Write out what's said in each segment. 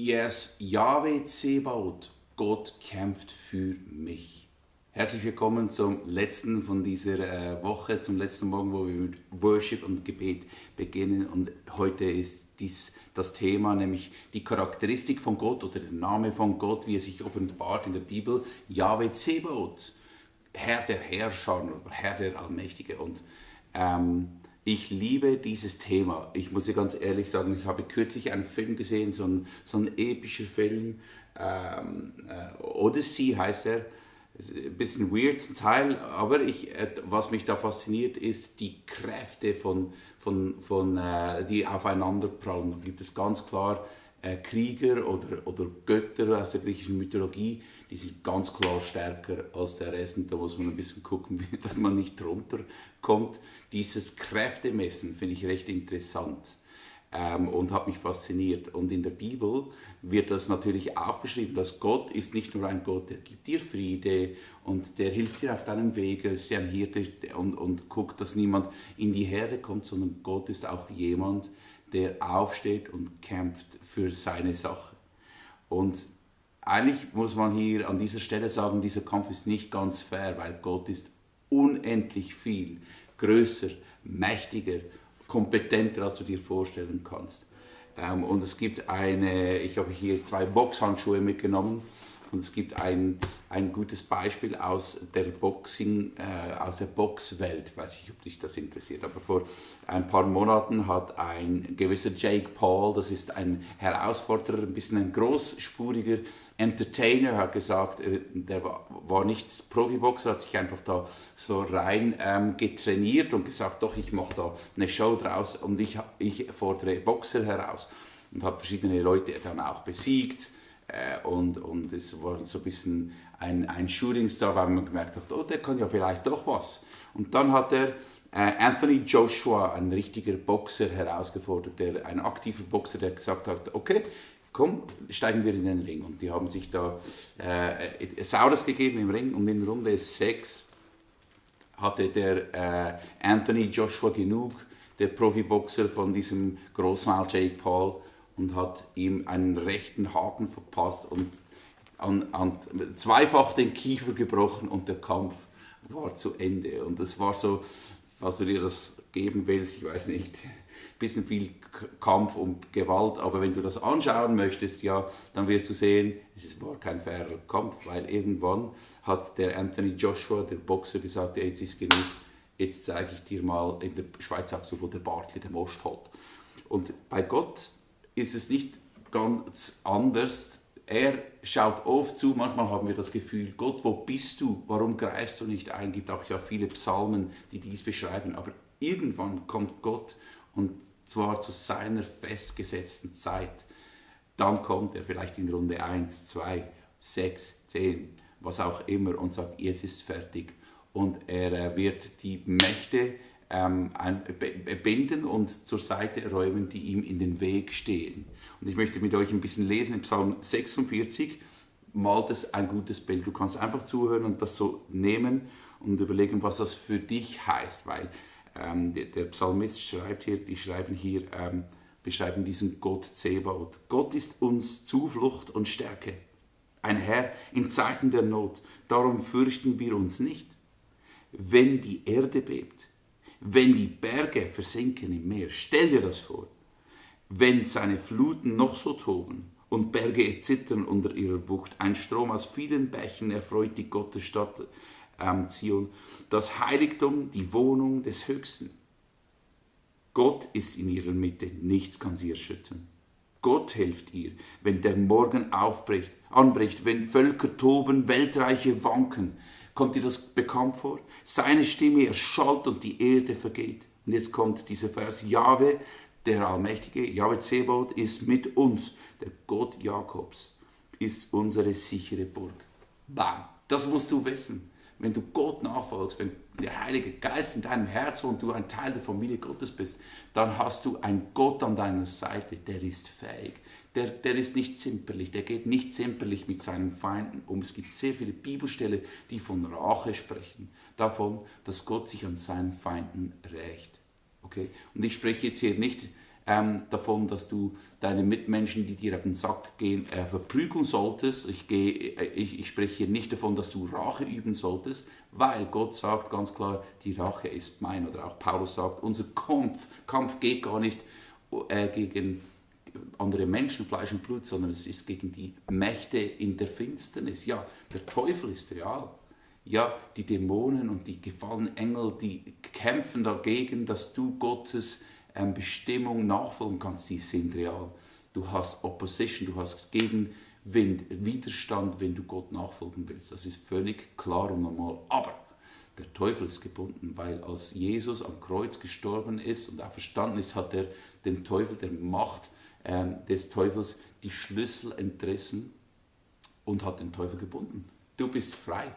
Yes, Yahweh Zebaoth, Gott kämpft für mich. Herzlich willkommen zum letzten von dieser Woche, zum letzten Morgen, wo wir mit Worship und Gebet beginnen. Und heute ist das Thema, nämlich die Charakteristik von Gott oder der Name von Gott, wie er sich offenbart in der Bibel. Yahweh Zebaoth, Herr der Herrscher oder Herr der Allmächtige. Und ich liebe dieses Thema. Ich muss dir ganz ehrlich sagen, ich habe kürzlich einen Film gesehen, so ein epischer Film. Odyssey heißt er. Ist ein bisschen weird zum Teil, aber was mich da fasziniert, ist die Kräfte die aufeinander prallen. Da gibt es ganz klar Krieger oder Götter aus der griechischen Mythologie, die sind ganz klar stärker als der Rest. Und da muss man ein bisschen gucken, dass man nicht drunter kommt. Dieses Kräftemessen finde ich recht interessant und hat mich fasziniert. Und in der Bibel wird das natürlich auch beschrieben, dass Gott ist nicht nur ein Gott, der gibt dir Friede und der hilft dir auf deinem Weg, er ist ein Hirte und guckt, dass niemand in die Herde kommt, sondern Gott ist auch jemand, der aufsteht und kämpft für seine Sache. Und eigentlich muss man hier an dieser Stelle sagen, dieser Kampf ist nicht ganz fair, weil Gott ist unendlich viel größer, mächtiger, kompetenter, als du dir vorstellen kannst. Und es gibt ich habe hier 2 Boxhandschuhe mitgenommen und es gibt ein gutes Beispiel aus der Boxwelt. Ich weiß nicht, ob dich das interessiert, aber vor ein paar Monaten hat ein gewisser Jake Paul, das ist ein Herausforderer, ein bisschen ein großspuriger Entertainer, hat gesagt, der war nicht Profiboxer, hat sich einfach da so rein getrainiert und gesagt, doch, ich mache da eine Show draus und ich fordere Boxer heraus. Und hat verschiedene Leute dann auch besiegt und es war so ein bisschen ein Shootingstar, weil man gemerkt hat, oh, der kann ja vielleicht doch was. Und dann hat er Anthony Joshua, ein richtiger Boxer, herausgefordert, ein aktiver Boxer, der gesagt hat, okay, komm, steigen wir in den Ring. Und die haben sich da Saures gegeben im Ring und in Runde 6 hatte der Anthony Joshua genug, der Profiboxer von diesem Großmaul Jake Paul, und hat ihm einen rechten Haken verpasst und zweifach den Kiefer gebrochen und der Kampf war zu Ende. Und das war so, falls du dir das geben willst, ich weiß nicht, ein bisschen viel Kampf und Gewalt, aber wenn du das anschauen möchtest, ja, dann wirst du sehen, es war kein fairer Kampf, weil irgendwann hat der Anthony Joshua, der Boxer, gesagt, ja, jetzt ist genug, jetzt zeige ich dir mal, in der Schweiz sagst du, wo der Bartli den Most hat. Und bei Gott ist es nicht ganz anders. Er schaut oft zu, manchmal haben wir das Gefühl, Gott, wo bist du? Warum greifst du nicht ein? Es gibt auch ja viele Psalmen, die dies beschreiben. Aber irgendwann kommt Gott, und zwar zu seiner festgesetzten Zeit. Dann kommt er vielleicht in Runde 1, 2, 6, 10, was auch immer, und sagt, jetzt ist fertig. Und er wird die Mächte binden und zur Seite räumen, die ihm in den Weg stehen. Und ich möchte mit euch ein bisschen lesen. Im Psalm 46 malt es ein gutes Bild. Du kannst einfach zuhören und das so nehmen und überlegen, was das für dich heißt, weil der Psalmist beschreiben diesen Gott Zebaoth. Gott ist uns Zuflucht und Stärke, ein Herr in Zeiten der Not. Darum fürchten wir uns nicht. Wenn die Erde bebt, wenn die Berge versinken im Meer, stell dir das vor, wenn seine Fluten noch so toben und Berge erzittern unter ihrer Wucht, ein Strom aus vielen Bächen erfreut die Gottesstadt Zion, das Heiligtum, die Wohnung des Höchsten. Gott ist in ihrer Mitte, nichts kann sie erschüttern. Gott hilft ihr, wenn der Morgen anbricht, wenn Völker toben, Weltreiche wanken. Kommt dir das bekannt vor? Seine Stimme erschallt und die Erde vergeht. Und jetzt kommt dieser Vers, Jahwe, der Allmächtige, Jahwe Zebaoth ist mit uns. Der Gott Jakobs ist unsere sichere Burg. Bam! Das musst du wissen. Wenn du Gott nachfolgst, wenn der Heilige Geist in deinem Herz wohnt, du ein Teil der Familie Gottes bist, dann hast du einen Gott an deiner Seite, der ist fähig. Der ist nicht zimperlich, der geht nicht zimperlich mit seinen Feinden um. Es gibt sehr viele Bibelstellen, die von Rache sprechen, davon, dass Gott sich an seinen Feinden rächt. Okay? Und ich spreche jetzt hier nicht davon, dass du deine Mitmenschen, die dir auf den Sack gehen, verprügeln solltest. Ich spreche hier nicht davon, dass du Rache üben solltest, weil Gott sagt ganz klar, die Rache ist mein. Oder auch Paulus sagt, unser Kampf geht gar nicht gegen andere Menschen, Fleisch und Blut, sondern es ist gegen die Mächte in der Finsternis. Ja, der Teufel ist real. Ja, die Dämonen und die gefallenen Engel, die kämpfen dagegen, dass du Gottes Bestimmung nachfolgen kannst. Die sind real. Du hast Opposition, du hast Gegenwind, Widerstand, wenn du Gott nachfolgen willst. Das ist völlig klar und normal. Aber der Teufel ist gebunden, weil als Jesus am Kreuz gestorben ist und auferstanden ist, hat er dem Teufel, der Macht des Teufels, die Schlüssel entrissen und hat den Teufel gebunden. Du bist frei.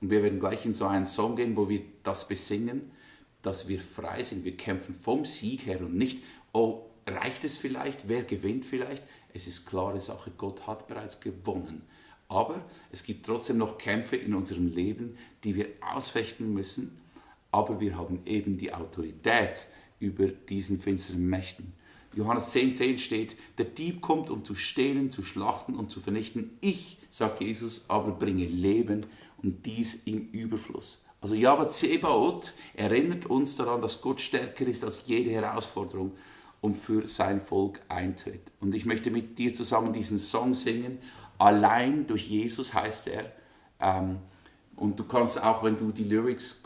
Und wir werden gleich in so einen Song gehen, wo wir das besingen, dass wir frei sind. Wir kämpfen vom Sieg her und nicht, oh, reicht es vielleicht? Wer gewinnt vielleicht? Es ist klare Sache, Gott hat bereits gewonnen. Aber es gibt trotzdem noch Kämpfe in unserem Leben, die wir ausfechten müssen. Aber wir haben eben die Autorität über diesen finsteren Mächten. Johannes 10,10 steht, der Dieb kommt, um zu stehlen, zu schlachten und zu vernichten. Ich, sagt Jesus, aber bringe Leben und dies im Überfluss. Also Jahwe Zebaoth erinnert uns daran, dass Gott stärker ist als jede Herausforderung und für sein Volk eintritt. Und ich möchte mit dir zusammen diesen Song singen. Allein durch Jesus heißt er. Und du kannst auch, wenn du die Lyrics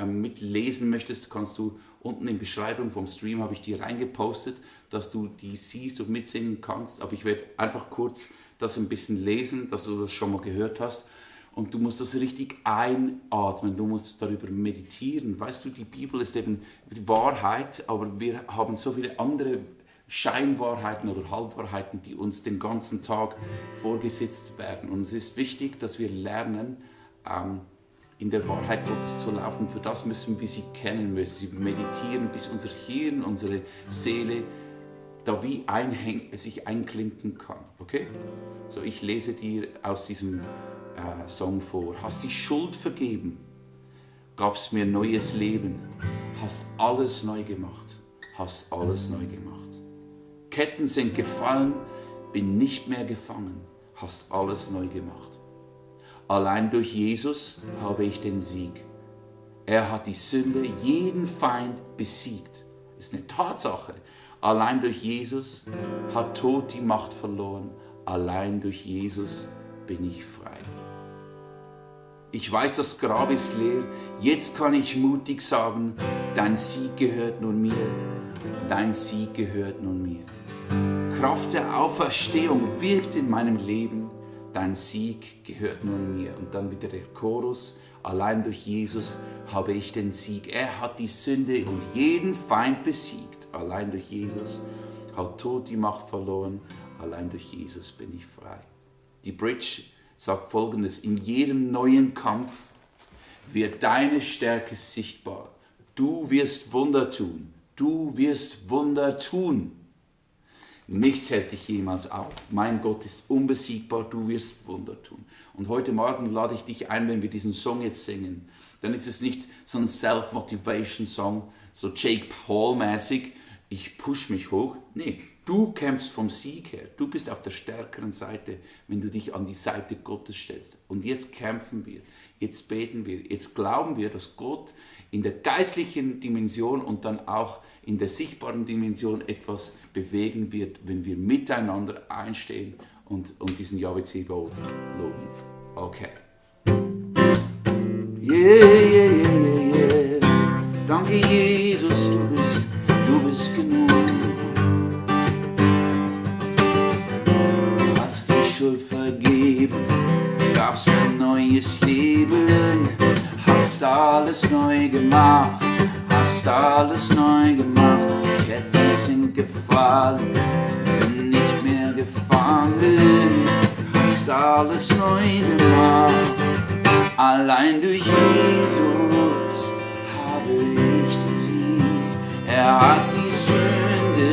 mitlesen möchtest, kannst du unten in die Beschreibung vom Stream, habe ich dir reingepostet, dass du die siehst und mitsingen kannst. Aber ich werde einfach kurz das ein bisschen lesen, dass du das schon mal gehört hast. Und du musst das richtig einatmen, du musst darüber meditieren. Weißt du, die Bibel ist eben die Wahrheit, aber wir haben so viele andere Scheinwahrheiten oder Halbwahrheiten, die uns den ganzen Tag vorgesetzt werden. Und es ist wichtig, dass wir lernen, in der Wahrheit Gottes zu laufen. Für das müssen wir sie kennen, müssen sie meditieren, bis unser Hirn, unsere Seele da wie sich einklinken kann. Okay? So, ich lese dir aus diesem Song vor. Hast die Schuld vergeben, gab's mir neues Leben, hast alles neu gemacht, hast alles neu gemacht. Ketten sind gefallen, bin nicht mehr gefangen, hast alles neu gemacht. Allein durch Jesus habe ich den Sieg. Er hat die Sünde, jeden Feind besiegt. Ist eine Tatsache. Allein durch Jesus hat Tod die Macht verloren. Allein durch Jesus bin ich frei. Ich weiß, das Grab ist leer. Jetzt kann ich mutig sagen, dein Sieg gehört nun mir. Dein Sieg gehört nun mir. Kraft der Auferstehung wirkt in meinem Leben. Dein Sieg gehört nun mir. Und dann wieder der Chorus. Allein durch Jesus habe ich den Sieg. Er hat die Sünde und jeden Feind besiegt. Allein durch Jesus hat Tod die Macht verloren. Allein durch Jesus bin ich frei. Die Bridge sagt Folgendes: In jedem neuen Kampf wird deine Stärke sichtbar. Du wirst Wunder tun. Du wirst Wunder tun. Nichts hält dich jemals auf. Mein Gott ist unbesiegbar. Du wirst Wunder tun. Und heute Morgen lade ich dich ein, wenn wir diesen Song jetzt singen. Dann ist es nicht so ein Self-Motivation-Song, so Jake Paul-mäßig. Ich push mich hoch. Nee, du kämpfst vom Sieg her. Du bist auf der stärkeren Seite, wenn du dich an die Seite Gottes stellst. Und jetzt kämpfen wir, jetzt beten wir, jetzt glauben wir, dass Gott in der geistlichen Dimension und dann auch in der sichtbaren Dimension etwas bewegen wird, wenn wir miteinander einstehen und diesen Jahwe Zebaoth loben. Okay. Yeah, yeah, yeah, yeah. Danke Jesus, du bist genug. Hast die Schuld vergeben, gab's mir ein neues Leben. Hast alles neu gemacht, hast alles neu gemacht. Ketten sind gefallen, bin nicht mehr gefangen. Hast alles neu gemacht. Allein durch Jesus habe ich den Sieg. Er hat die Sünde,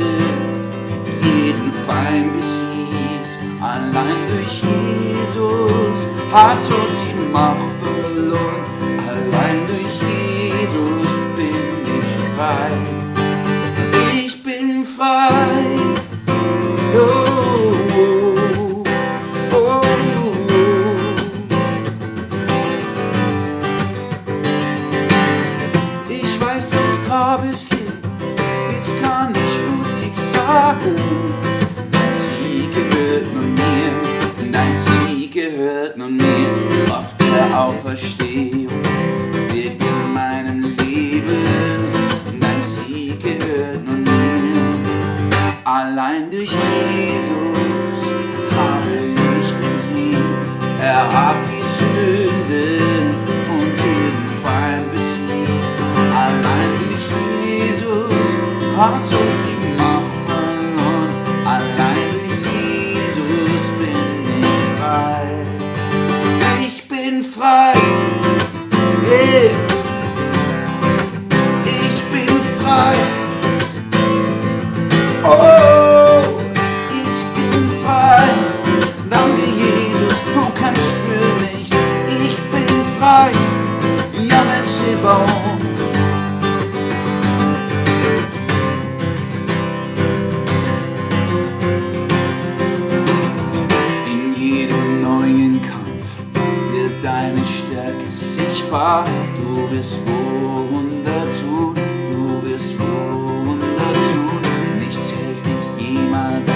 jeden Feind besiegt. Allein durch Jesus hat Tod die Macht verloren. Allein durch Jesus bin ich frei. Ich bin frei. Jesus habe ich den Sieg. Er hat die Sünde und jeden Feind besiegt. Allein durch Jesus hat so die Macht verloren. Allein durch Jesus bin ich frei. Ich bin frei. Yeah. Ich bin frei. Oh, ich bin frei. Danke Jesus, du kämpfst für mich. Ich bin frei. Jahwe Zebaoth. In jedem neuen Kampf wird deine Stärke sichtbar. Du wirst Wunder tun, du wirst Wunder tun. Nichts hält dich jemals ab.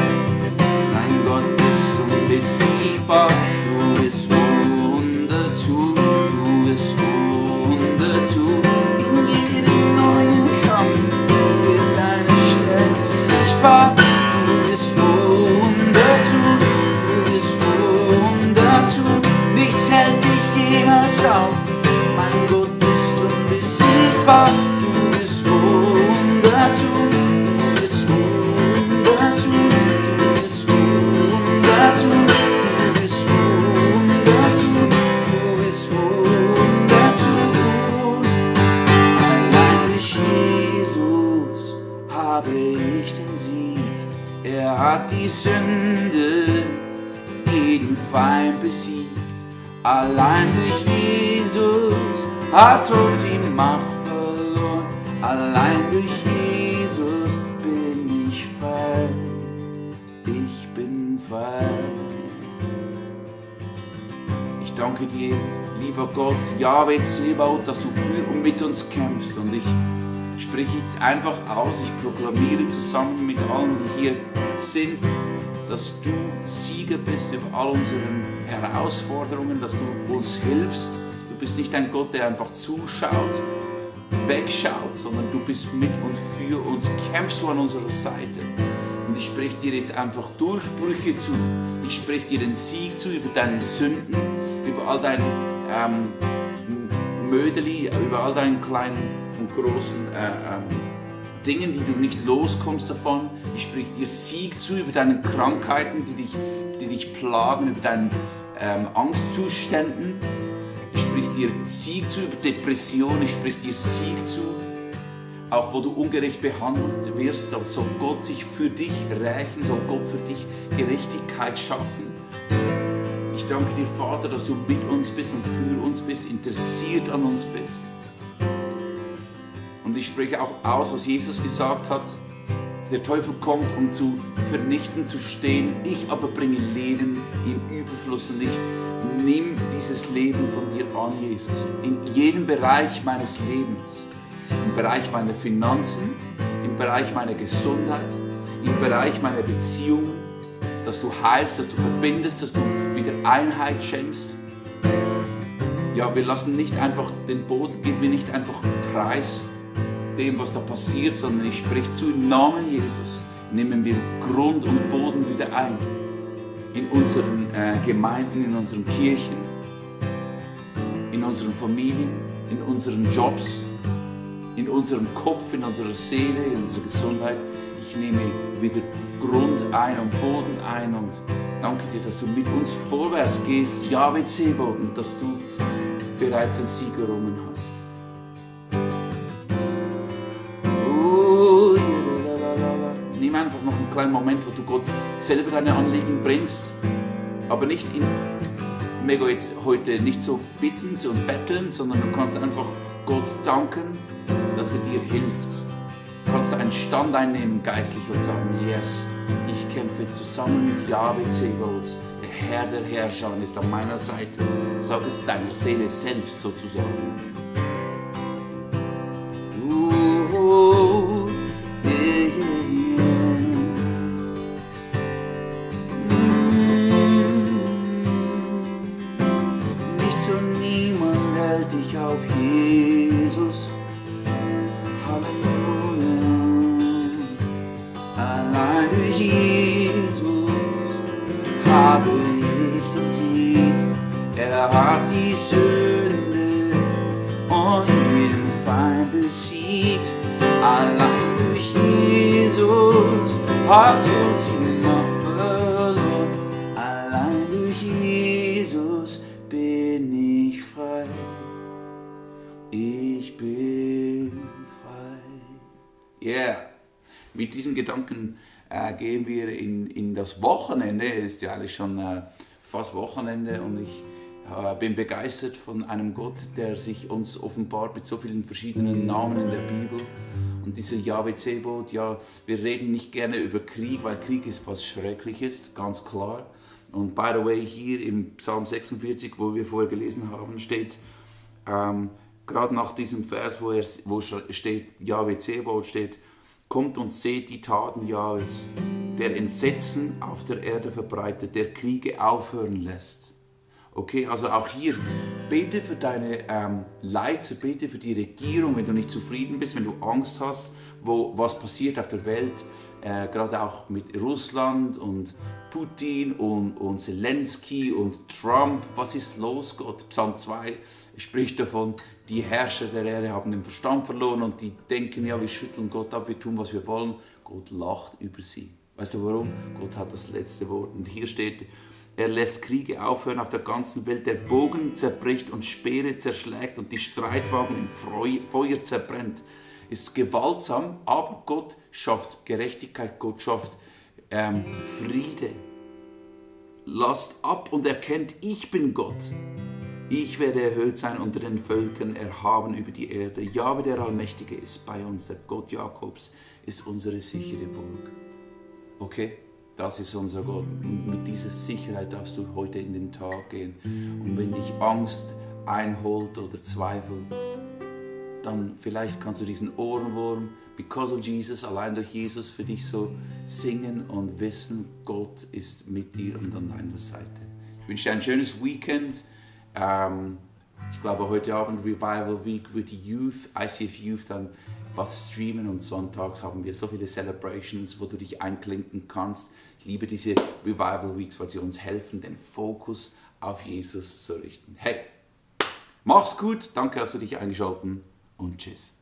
Dein Gott ist unbesiegbar. Du wirst Wunder tun, du wirst Wunder tun. In jedem neuen Kampf wird deine Stärke sichtbar. Du wirst Wunder tun, du wirst Wunder tun. Nichts hält dich jemals auf. Mein Gott ist unbesiegbar. Du wirst Wunder tun, du wirst Wunder tun, du wirst Wunder tun, du wirst Wunder tun, du wirst Wunder tun. Allein durch Jesus habe ich den Sieg. Er hat die Sünde, jeden Feind besiegt. Allein durch Jesus hat Tod die Macht verloren. Allein durch Jesus bin ich frei. Ich bin frei. Ich danke dir, lieber Gott, Jahwe Zebaoth, dass du für und mit uns kämpfst. Und ich spreche jetzt einfach aus, ich proklamiere zusammen mit allen, die hier sind, dass du Sieger bist über all unsere Herausforderungen, dass du uns hilfst. Du bist nicht ein Gott, der einfach zuschaut, wegschaut, sondern du bist mit und für uns, kämpfst du an unserer Seite. Und ich spreche dir jetzt einfach Durchbrüche zu. Ich spreche dir den Sieg zu über deine Sünden, über all deine Mödeli, über all deinen kleinen und großen Dingen, die du nicht loskommst davon. Ich spreche dir Sieg zu über deine Krankheiten, die dich plagen, über deine Angstzuständen. Ich spreche dir Sieg zu über Depression. Ich spreche dir Sieg zu, auch wo du ungerecht behandelt wirst. Da soll Gott sich für dich rächen, soll Gott für dich Gerechtigkeit schaffen. Ich danke dir, Vater, dass du mit uns bist und für uns bist, interessiert an uns bist. Und ich spreche auch aus, was Jesus gesagt hat. Der Teufel kommt, um zu vernichten, zu stehlen. Ich aber bringe Leben im Überfluss und ich nehme dieses Leben von dir an, Jesus. In jedem Bereich meines Lebens. Im Bereich meiner Finanzen, im Bereich meiner Gesundheit, im Bereich meiner Beziehungen. Dass du heilst, dass du verbindest, dass du wieder Einheit schenkst. Ja, wir lassen nicht einfach den Boden, geben wir nicht einfach Preis dem, was da passiert, sondern ich spreche zu im Namen Jesus, nehmen wir Grund und Boden wieder ein. In unseren Gemeinden, in unseren Kirchen, in unseren Familien, in unseren Jobs, in unserem Kopf, in unserer Seele, in unserer Gesundheit. Ich nehme wieder Grund ein und Boden ein und danke dir, dass du mit uns vorwärts gehst, Jahwe Zebaoth, und dass du bereits den Sieg errungen hast. Nimm einfach noch einen kleinen Moment, wo du Gott selber deine Anliegen bringst, aber nicht mega jetzt heute nicht so bittend und betteln, sondern du kannst einfach Gott danken, dass er dir hilft. Du kannst einen Stand einnehmen geistlich und sagen, yes, ich kämpfe zusammen mit Jahwe Zebaoth, der Herr der Herrscher ist an meiner Seite. Sag es deiner Seele selbst sozusagen. Auf Jesus, Halleluja, allein durch Jesus habe ich den Sieg. Er hat die Sünde und jeden Feind besiegt. Allein durch Jesus hat uns die Macht verloren. Allein durch Jesus bin ich frei. Ich bin frei. Yeah. Mit diesen Gedanken gehen wir in das Wochenende. Es ist ja eigentlich schon fast Wochenende und ich bin begeistert von einem Gott, der sich uns offenbart mit so vielen verschiedenen Namen in der Bibel. Und dieser Jahwe Zebot, ja, wir reden nicht gerne über Krieg, weil Krieg ist was Schreckliches, ganz klar. Und by the way, hier im Psalm 46, wo wir vorher gelesen haben, steht, gerade nach diesem Vers, wo steht, Jahwe Zebot steht, kommt und seht die Taten Jahwes, der Entsetzen auf der Erde verbreitet, der Kriege aufhören lässt. Okay, also auch hier, bete für deine Leiter, bete für die Regierung, wenn du nicht zufrieden bist, wenn du Angst hast, was passiert auf der Welt, gerade auch mit Russland und Putin und Zelensky und Trump. Was ist los, Gott? Psalm 2 spricht davon, die Herrscher der Erde haben den Verstand verloren und die denken, ja, wir schütteln Gott ab, wir tun, was wir wollen. Gott lacht über sie. Weißt du warum? Gott hat das letzte Wort. Und hier steht, er lässt Kriege aufhören auf der ganzen Welt. Der Bogen zerbricht und Speere zerschlägt und die Streitwagen im Feuer zerbrennt. Ist gewaltsam, aber Gott schafft Gerechtigkeit, Gott schafft Friede. Lasst ab und erkennt, ich bin Gott. Ich werde erhöht sein unter den Völkern, erhaben über die Erde. Jahwe der Allmächtige ist bei uns, der Gott Jakobs ist unsere sichere Burg. Okay? Das ist unser Gott. Und mit dieser Sicherheit darfst du heute in den Tag gehen. Und wenn dich Angst einholt oder Zweifel, dann vielleicht kannst du diesen Ohrenwurm, because of Jesus, allein durch Jesus, für dich so singen und wissen, Gott ist mit dir und an deiner Seite. Ich wünsche dir ein schönes Weekend. Ich glaube, heute Abend Revival Week wird die Youth, ICF Youth dann was streamen und sonntags haben wir so viele Celebrations, wo du dich einklinken kannst. Ich liebe diese Revival Weeks, weil sie uns helfen, den Fokus auf Jesus zu richten. Hey, mach's gut, danke, dass du dich eingeschaltet und tschüss.